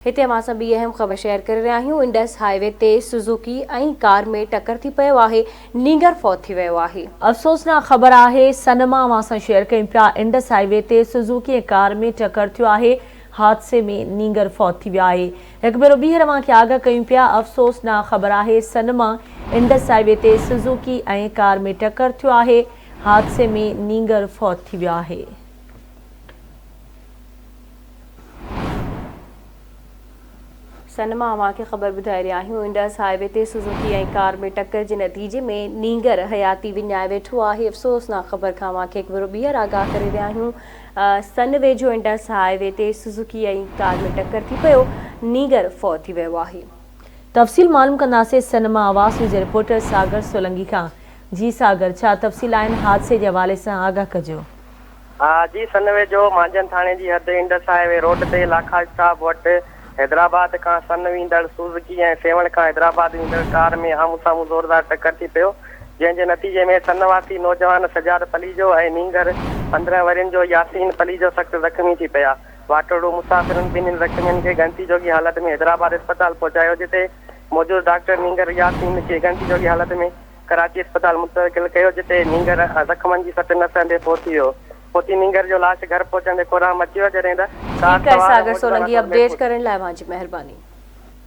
هتي اوهان سان ٻي اهم خبر شيئر ڪري رهيا آهيون، انڊس هاء وي تي سوزوڪي ۽ ڪار ۾ ٽڪر ٿي پيو آهي، نينگر فوت ٿي ويو آهي. افسوسناڪ خبر آهي، سن مان اوهان سان شيئر ڪيون پيا، انڊس هاء وي تي سوزوڪي ۽ ڪار ۾ ٽڪر ٿيو آهي، حادثي ۾ نينگر فوت ٿي ويو آهي. هڪ ڀيرو ٻيهر اوهان کي آگاهه ڪيون پيا، افسوسناڪ خبر آهي، سن مان انڊس هاء وي تي سوزوڪي ۽ ڪار ۾ ٽڪر ٿيو آهي، حادثي ۾ نينگر فوت ٿي ويو آهي. سن مان اوهان کي خبر ٻڌائي رهيا آهيون انڊس هاء وي تي سوزوڪي ۽ ڪار ۾ ٽڪر جي نتيجي ۾ نينگر حياتي وڃائي ويٺو آهي افسوسناڪ خبر کان اوهان کي هڪ ڀيرو ٻيهر آگاهه ڪري رهيا آهيون سن ويجهو انڊس هاء وي تي سوزوڪي ۽ ڪار ۾ ٽڪر ٿي پيو نينگر فوت ٿي ويو آهي. تفصيل معلوم ڪنداسين سن مان آواز نيوز جي رپورٽر ساگر سولنگي کان جي ساگر ڇا تفصيل آهن حادثي جي حوالي سان آگاهه ڪجو. آء جي سن ويجهو مانجهند ٿاڻي جي حد انڊس هاء وي روڊ تي لاکا اسٽاپ وٽ حيدرآباد کان سن ويندڙ سوزڪي ۽ سيوهڻ کان حيدرآباد ويندڙ ڪار ۾ آمهون سامهون زوردار ٽڪر ٿي پيو جنهن جي نتيجي ۾ سن واسي نوجوان سجاد پليجو ۽ نينگر 15 ورهين جو ياسين پليجو سخت زخمي ٿي پيا واٽهڙو مسافرن ٻنهين زخمين کي ڳڻتي جوڳي حالت ۾ حيدرآباد اسپتال پهچايو جتي موجود ڊاڪٽر نينگر ياسين کي ڳڻتي جوڳي حالت ۾ ڪراچي اسپتال منتقل ڪيو جتي نينگر زخمن جي سٽ نه سهندي فوت ٿي ويو. فوتي نينگر جو لاش گهر پهچندي ڪوهرام مچي ويو جڏهن ته ڪار ٺيڪ آهي سوار ساگر نوجوان سولنگي اٽو اپڊيٽ محفوظ. ڪرڻ لاء اوهان جي مهرباني.